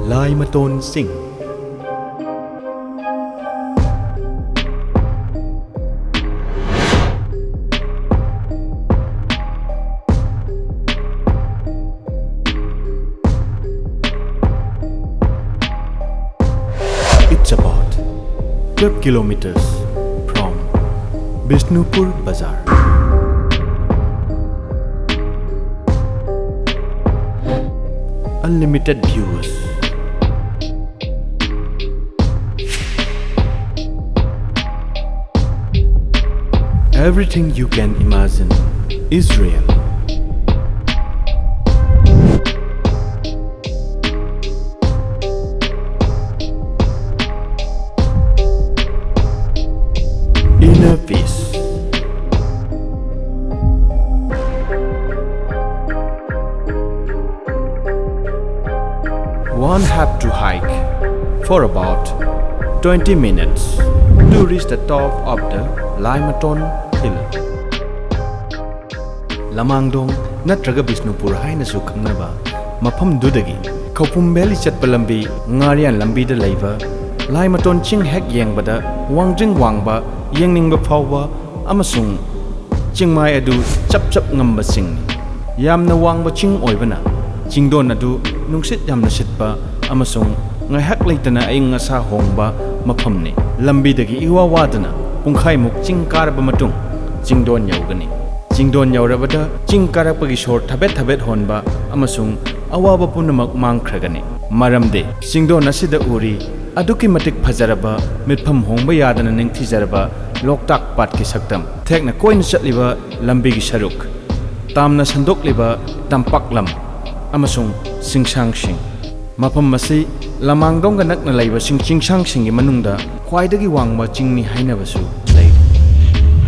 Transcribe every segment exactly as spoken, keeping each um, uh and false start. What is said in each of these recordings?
ꯂꯥꯏꯃꯇꯣꯟ ꯆꯤꯡ꯫ It's about twelve kilometers from Bishnupur Bazar. Unlimited views. Everything you can imagine is real. Inner peace. One have to hike for about twenty minutes to reach the top of the Laimaton Hill. ꯂꯃꯥꯡꯗꯣꯡ ꯅꯠꯇ꯭ꯔꯒ ꯕꯤꯁꯅꯨꯄꯨꯔ ꯍꯥꯏꯅꯁꯨ ꯈꯪꯅꯕ ꯃꯐꯝꯗꯨꯗꯒꯤ ꯈꯧꯄꯨꯝ valley ꯆꯠꯄ ꯂꯝꯕꯤ, ꯉꯥꯔꯤꯌꯥꯟ ꯂꯝꯕꯤꯗ ꯂꯩꯕ ꯂꯥꯏꯃꯇꯣꯟ ꯆꯤꯡ ꯍꯦꯛ ꯌꯦꯡꯕꯗ ꯋꯥꯡꯖꯤꯡ ꯋꯥꯡꯕ ꯌꯦꯡꯅꯤꯡꯕ ꯐꯥꯎꯕ ꯑꯃꯁꯨꯡ ꯆꯤꯡꯃꯥꯏ ꯑꯗꯨ ꯆꯞ ꯆꯞ ꯉꯝꯕ ꯆꯤꯡꯅꯤ꯫ ꯌꯥꯝꯅ ꯋꯥꯡꯕ ꯆꯤꯡ ꯑꯣꯏꯕꯅ ꯆꯤꯡꯗꯣꯟ ꯑꯗꯨ ꯅꯨꯡꯁꯤꯠ ꯌꯥꯝꯅ ꯁꯤꯠꯄ ꯑꯃꯁꯨꯡ ꯉꯥꯏꯍꯥꯛ ꯂꯩꯇꯅ ꯑꯏꯪ ꯑꯁꯥ ꯍꯣꯡꯕ ꯃꯐꯝꯅꯤ꯫ ꯂꯝꯕꯤꯗꯒꯤ ꯏꯋꯥ ꯋꯥꯗꯅ ꯄꯨꯡꯈꯥꯏꯃꯨꯛ ꯆꯤꯡ ꯀꯥꯔꯕ ꯃꯇꯨꯡ ꯆꯤꯡꯗꯣꯟ ꯌꯧꯒꯅꯤ꯫ ꯆꯤꯡꯗꯣꯟ ꯌꯧꯔꯕꯗ ꯆꯤꯡ ꯀꯥꯔꯛꯄꯒꯤ ꯁꯣꯔ ꯊꯕꯦꯠ ꯊꯕꯦꯠ ꯍꯣꯟꯕ ꯑꯃꯁꯨꯡ ꯑꯋꯥꯕ ꯄꯨꯝꯅꯃꯛ ꯃꯥꯡꯈ꯭ꯔꯒꯅꯤ꯫ ꯃꯔꯝꯗꯤ ꯆꯤꯡꯗꯣꯟ ꯑꯁꯤꯗ ꯎꯔꯤ ꯑꯗꯨꯛꯀꯤ ꯃꯇꯤꯛ ꯐꯖꯔꯕ, ꯃꯤꯠꯐꯝ ꯍꯣꯡꯕ ꯌꯥꯗꯅ ꯅꯤꯡꯊꯤꯖꯔꯕ ꯂꯣꯛꯇꯥꯛ ꯄꯥꯠꯀꯤ ꯁꯛꯇꯝ, ꯊꯦꯛꯅ ꯀꯣꯏꯅ ꯆꯠꯂꯤꯕ ꯂꯝꯕꯤꯒꯤ ꯁꯔꯨꯛ, ꯇꯥꯝꯅ ꯁꯟꯗꯣꯛꯂꯤꯕ ꯇꯝꯄꯥꯛ ꯂꯝ ꯑꯃꯁꯨꯡ ꯆꯤꯡꯁꯥꯡꯁꯤꯡ꯫ ꯃꯐꯝ ꯑꯁꯤ ꯂꯃꯥꯡꯗꯣꯡꯒ ꯅꯛꯅ ꯂꯩꯕꯁꯤꯡ ꯆꯤꯡꯁꯥꯡꯁꯤꯡꯒꯤ ꯃꯅꯨꯡꯗ ꯈ꯭ꯋꯥꯏꯗꯒꯤ ꯋꯥꯡꯕ ꯆꯤꯡꯅꯤ ꯍꯥꯏꯅꯕꯁꯨ ꯂꯩꯔꯤ꯫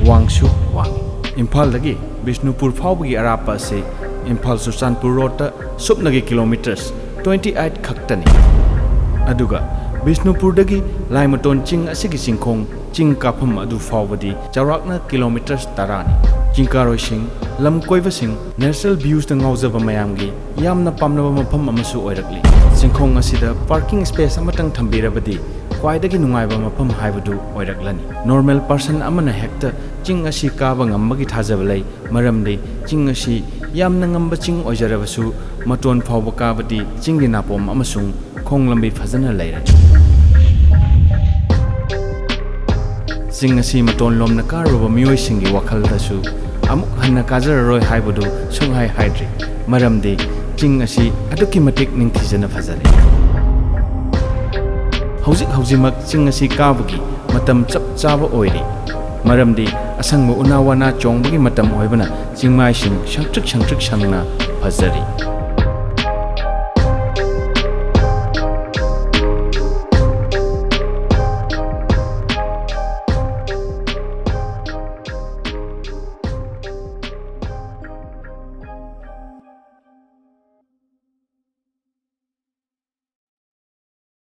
ꯋꯥꯡꯁꯨ ꯋꯥꯡꯏ꯫ ꯏꯝꯐꯥꯜꯗꯒꯤ ꯕꯤꯁꯅꯨꯄꯨꯔ ꯐꯥꯎꯕꯒꯤ ꯑꯔꯥꯞꯄ ꯑꯁꯤ ꯏꯝꯐꯥꯜ ꯆꯨꯔꯆꯥꯟꯄꯨꯔ ꯔꯣꯗꯇ ꯁꯨꯞꯅꯒꯤ ꯀꯤꯂꯣꯃꯤꯇꯔꯁ ꯇ꯭ꯋꯦꯟꯇꯤ ꯑꯩꯠ ꯈꯛꯇꯅꯤ꯫ ꯑꯗꯨꯒ ꯕꯤꯁꯅꯨꯄꯨꯔꯗꯒꯤ ꯂꯥꯏꯃꯇꯣꯟ ꯆꯤꯡ ꯑꯁꯤꯒꯤ ꯆꯤꯡꯈꯣꯡ ꯆꯤꯡ ꯀꯥꯐꯝ ꯑꯗꯨ ꯐꯥꯎꯕꯗꯤ ꯆꯥꯎꯔꯥꯛꯅ ꯀꯤꯂꯣꯃꯤꯇꯔ ꯇꯔꯥꯅꯤ꯫ ꯆꯤꯡ ꯀꯥꯔꯣꯏꯁꯤꯡ, ꯂꯝ ꯀꯣꯏꯕꯁꯤꯡ, natural viewsꯇ ꯉꯥꯎꯖꯕ ꯃꯌꯥꯝꯒꯤ ꯌꯥꯝꯅ ꯄꯥꯝꯅꯕ ꯃꯐꯝ ꯑꯃꯁꯨ ꯑꯣꯏꯔꯛꯂꯤ꯫ ꯆꯤꯡꯈꯣꯡ ꯑꯁꯤꯗ parking space ꯑꯃꯇꯪ ꯊꯝꯕꯤꯔꯕꯗꯤ ꯈ꯭ꯋꯥꯏꯗꯒꯤ ꯅꯨꯡꯉꯥꯏꯕ ꯃꯐꯝ ꯍꯥꯏꯕꯗꯨ ꯑꯣꯏꯔꯛꯂꯅꯤ꯫ Normal person ꯑꯃꯅ ꯍꯦꯛꯇ ꯆꯤꯡ ꯑꯁꯤ ꯀꯥꯕ ꯉꯝꯕꯒꯤ ꯊꯥꯖꯕ ꯂꯩ, ꯃꯔꯝꯗꯤ ꯆꯤꯡ ꯑꯁꯤ ꯌꯥꯝꯅ ꯉꯝꯕ ꯆꯤꯡ ꯑꯣꯏꯖꯔꯕꯁꯨ, ꯃꯇꯣꯟ ꯐꯥꯎꯕ ꯀꯥꯕꯗꯤ ꯆꯤꯡꯒꯤ ꯅꯥꯄꯣꯝ ꯑꯃꯁꯨꯡ ꯈꯣꯡ ꯂꯝꯕꯤ ꯐꯖꯅ ꯂꯩꯔꯅꯤ꯫ ꯆꯤꯡ ꯑꯁꯤ ꯃꯇꯣꯟ ꯂꯣꯝꯅ ꯀꯥꯔꯨꯕ ꯃꯤꯑꯣꯏꯁꯤꯡꯒꯤ ꯋꯥꯈꯜꯗꯁꯨ ꯑꯃꯨꯛ ꯍꯟꯅ ꯀꯥꯖꯔꯔꯣꯏ ꯍꯥꯏꯕꯗꯨ ꯁꯨꯡꯍꯥꯏ ꯍꯥꯏꯗ꯭ꯔꯤ, ꯃꯔꯝꯗꯤ ꯆꯤꯡ ꯑꯁꯤ ꯑꯗꯨꯛꯀꯤ ꯃꯇꯤꯛ ꯅꯤꯡꯊꯤꯖꯅ ꯐꯖꯔꯦ꯫ ꯍꯧꯖꯤꯛ ꯍꯧꯖꯤꯛꯃꯛ ꯆꯤꯡ ꯑꯁꯤ ꯀꯥꯕꯒꯤ ꯃꯇꯝ ꯆꯞ ꯆꯥꯕ ꯑꯣꯏꯔꯤ, ꯃꯔꯝꯗꯤ ꯑꯁꯪꯕ ꯎꯅꯥ ꯋꯥꯅꯥ ꯆꯣꯡꯕꯒꯤ ꯃꯇꯝ ꯑꯣꯏꯕꯅ ꯆꯤꯡꯃꯥꯏꯁꯤꯡ ꯁꯪꯇ꯭ꯔꯤꯛ ꯁꯪꯇ꯭ꯔꯤꯛ ꯁꯪꯅ ꯐꯖꯔꯤ꯫